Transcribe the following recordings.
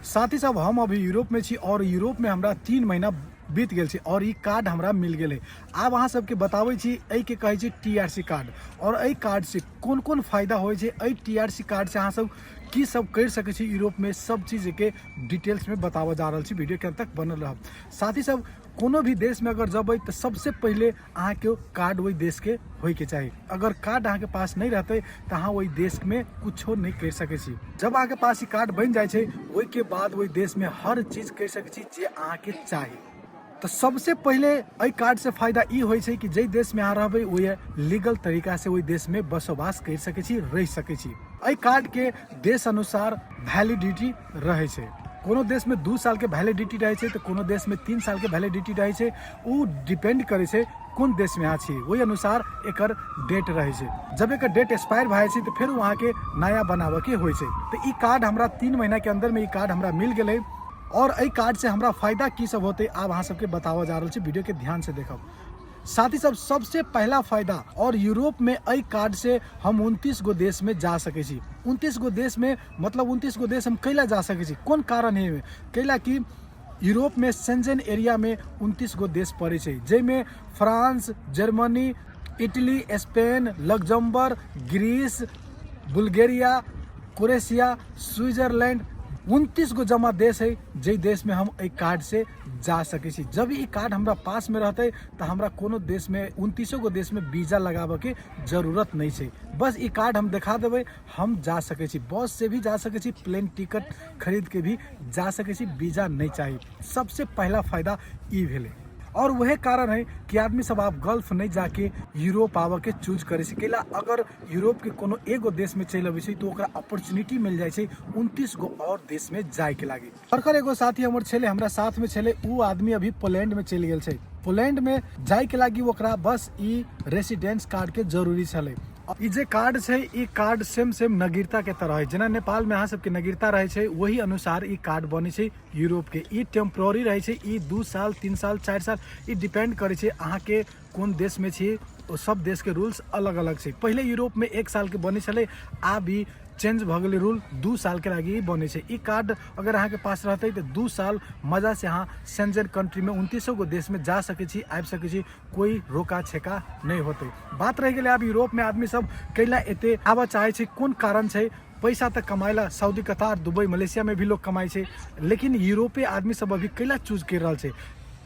साथी सब, हम अभी यूरोप में छी और यूरोप में हमरा 3 महीना बीत गेल छै और ई कार्ड हमरा मिल गेलै। आब अहाँ सबके बताबै छी एहिके कहै छै टी आर सी कार्ड और एहि कार्ड से कोन कोन फायदा होइ छै, एहि टी आर सी कार्ड से अहाँ सब की सब करि सकै छी यूरोप में, सब चीज के डिटेल्स में बताबऽ जा रहल छी। वीडियो के अंत तक बनल रहब। साथी सब, कोनो भी देश में अगर जबै तऽ सबसे पहिले अहाँके कार्ड ओहि देशके होइके चाही। अगर कार्ड अहाँके पास नहि रहतै तऽ अहाँ ओहि देशमे कुछो नहि करि सकै छी। जब अहाँके पास ई कार्ड बनि जाइ छै ओहिके बाद ओहि देशमे हर चीज करि सकै छी जे अहाँके चाही। तऽ सबसे पहिले एहि कार्डसँ फायदा ई होइ छै कि जाहि देशमे अहाँ रहबै ओहि लीगल तरीकासँ ओहि देशमे बसोबास करि सकै छी, रहि सकै छी। एहि कार्डके देश अनुसार वैलिडिटी रहै छै। कोनो देशमे 2 सालके वैलिडिटी रहै छै तऽ कोनो देशमे 3 सालके वैलिडिटी रहै छै। ओ डिपेंड करै छै कोन देशमे अहाँ छी, ओहि अनुसार एकर डेट रहै छै। जब एकर डेट एक्सपायर भए जाइ छै तऽ फेर ओ अहाँके नया बनाबऽके होइ छै। तऽ ई कार्ड हमरा 3 महीनाके अन्दरमे ई कार्ड हमरा मिल गेलै और एहि कार्डसँ हमरा फायदा की सब होतै आब अहाँ सबके बताबऽ जा रहल छी। वीडियोके ध्यानसँ देखब। साथी सब, सबसे पहला फायदा और यूरोप में एहि कार्ड से हम 29 गो देश में जा सकै छी। 29 गो देश में मतलब 29 गो देश हम कैला जा सकै छी, कोन कारण है? कैला कि यूरोप में सेंजन एरिया में 29 गो देश पड़ै छै, जाहिमे France, Germany, Italy, Spain, Luxembourg, Greece, Bulgaria, Croatia, Switzerland, 29 गो जमा देश है जाहि देश में हम एहि कार्ड से जा सकै छी। जब ई कार्ड हमरा पास में रहतै तऽ हमरा कोनो देश में 29 गो देश में वीजा लगाबऽ के जरूरत नहि छै। बस ई कार्ड हम देखा देबै, हम जा सकै छी। बस से भी जा सकै छी, प्लेन टिकट खरीद के भी जा सकै छी, वीजा नहि चाही। सबसे पहला फायदा ई भेलै और वह कारण है कि आदमी सब आब गल्फ नहीं जाके यूरोप आबऽ के चूज करै छै। कैला अगर यूरोप के कोनो एगो देश में चलि अबै छै तऽ ओकरा अपॉर्चुनिटी मिल जाइ छै 29 गो और देश में जाय के लागी। भर्खर एगो साथी हमर छलै, हमरा साथ में छलै, उ आदमी अभी पोलैंड में चलि गेल छै। पोलैंड में जाय के लागी ओकरा बस ई रेसिडेंस कार्ड के जरूरी छलै। ई जे कार्ड छै ई कार्ड सेम सेम नागरिकता के तरह है। जेना नेपाल में अहाँ सबके नागरिकता रहै छै वही अनुसार ई कार्ड बनै छै यूरोप के। ई टेम्पोररी रहै छै, ई 2 साल 3 साल 4 साल ई डिपेंड करै छै अहाँके कोन देश में छी। ओ सब देश के रूल्स अलग अलग छै। पहिले यूरोप में 1 साल के बनै छलै, आब ई चेंज भऽ गेलै रूल, 2 साल के लागि बनै छै। ई कार्ड अगर अहाँके पास रहतै तऽ 2 साल मजा से अहाँ सेंजन कंट्री में 29 गो देश में जा सकै छी, आबि सकै छी, कोई रोका छेका नहि होतै। बात रहि गेलै आब यूरोप में आदमी सब कैला एते आबऽ चाहै छै, कोन कारण छै? पैसा तऽ कमाइ ला सऊदी, कतार, दुबई, मलेशिया में भी लोग कमाइ छै, लेकिन यूरोपे आदमी सब अभी कैला चूज करि रहल छै?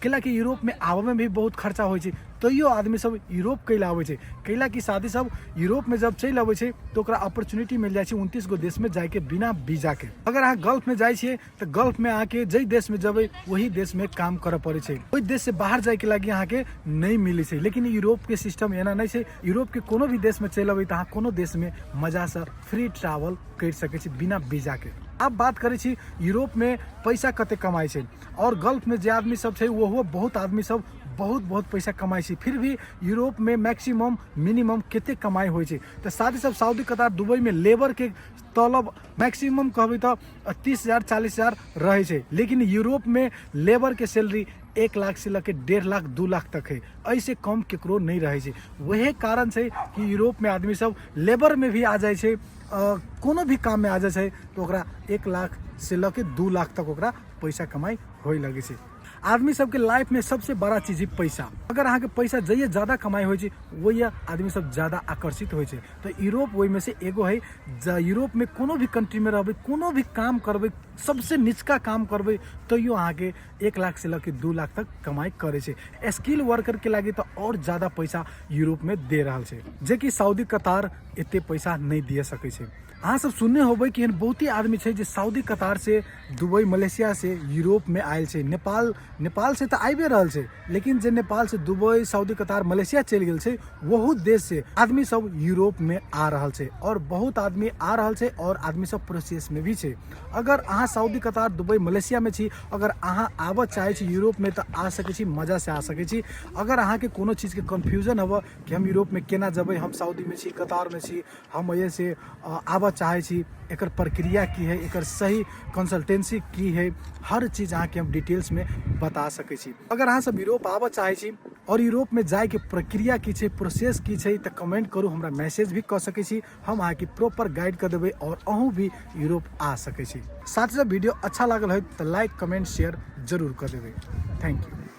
कैला कि यूरोप में आबऽ में भी बहुत खर्चा होइ छै, तैयो आदमी सब यूरोप कैला आबै छै? कैला कि साथी सब यूरोप में जब चलि अबै छै तऽ ओकरा अपॉर्चुनिटी मिल जाइ छै 29 गो देश में जाइके बिना वीजा के। अगर अहाँ गल्फ में जाइ छियै तऽ गल्फ में अहाँके जाहि देश में जेबै वही देश में काम करऽ पड़ै छै, ओहि देश से बाहर जाइके लागि अहाँके नहि मिलै छै। लेकिन यूरोप के सिस्टम एना नहि छै। यूरोप के कोनो भी देश में चलि अबै तऽ अहाँ कोनो देश में मजासँ फ्री ट्रैवल करि सकै छी बिना वीजा के। आब बात करै छी यूरोप में पैसा कते कमाइ छै और गल्फ में जे आदमी सब छै ओहो बहुत आदमी सब बहुत बहुत पैसा कमाइ छै, फिर भी यूरोप में मैक्सिमम मिनिमम कते कमाइ होइ छै? तऽ साथी सब सऊदी, कतार, दुबई में लेबर के तलब मैक्सिमम कहबै तऽ 30,000 40,000 रहै छै, लेकिन यूरोप में लेबर के सैलरी 1 लाख से लऽ के 1.5 लाख 2 लाख तक है, एहिसँ कम केकरो नहि रहै छै। वएह कारण छै कि यूरोप में आदमी सब लेबर में भी आ जाइ छै, कोनो भी काम में आ जाइ छै तऽ ओकरा 1 लाख से लऽ के 2 लाख तक ओकरा पैसा कमाइ होइ लगै छै। आदमी सबके लाइफ में सबसे बड़ा चीज है पैसा। अगर अहाँके पैसा जइए ज्यादा कमाइ होइ छै वही आदमी सब ज्यादा आकर्षित होइ छै। तऽ यूरोप ओहिमे से एगो है। यूरोप में कोनो भी कंट्री में रहबै, कोनो भी काम करबै, सबसे निचका काम करबै तैयो अहाँके 1 लाख से लऽ के 2 लाख तक कमाइ करै छै। स्किल वर्कर के लागि तऽ आओर ज्यादा पैसा यूरोप में दे रहल छै, जेकि सऊदी, कतार एते पैसा नहि दिए सकै छै। अहाँ सब सुनने होबै कि एहन बहुते आदमी छै जे सऊदी, कतार से, दुबई, मलेशिया से यूरोप में आयल छै। नेपाल से तऽ आबि रहल छै, लेकिन जे नेपाल से दुबई, सऊदी, कतार, मलेशिया चलि गेल छै वहु देश से आदमी सब यूरोप में आ रहल छै और बहुत आदमी आ रहल छै और आदमी सब प्रोसेस में भी छै। अगर अहाँ सऊदी, कतार, दुबई, मलेशिया में छी, अगर अहाँ आबऽ चाहै छी यूरोप में तऽ आ सकै छी, मजा से आ सकै छी। अगर अहाँके कोनो चीजके कन्फ्यूजन होबऽ कि हम यूरोप में केना जेबै, हम सऊदी में छी, कतार में छी, हम एहि से आबऽ चाहै छी, एकर प्रक्रिया की है, एकर सही कंसल्टेंसी की है, हर चीज अहाँके हम डिटेल्समे बता सकै छी। अगर अहाँ सब यूरोप आबऽ चाहै छी और यूरोप में जायके प्रक्रिया की छै, प्रोसेस की छै, तऽ कमेंट करू, हमरा मैसेज भी कऽ सकै छी, हम अहाँके प्रॉपर गाइड कऽ देबै और अहूँ भी यूरोप आ सकै छी। साथ ही साथ वीडियो अच्छा लागल होय तऽ लाइक कमेंट शेयर जरूर कऽ देबै। Thank you.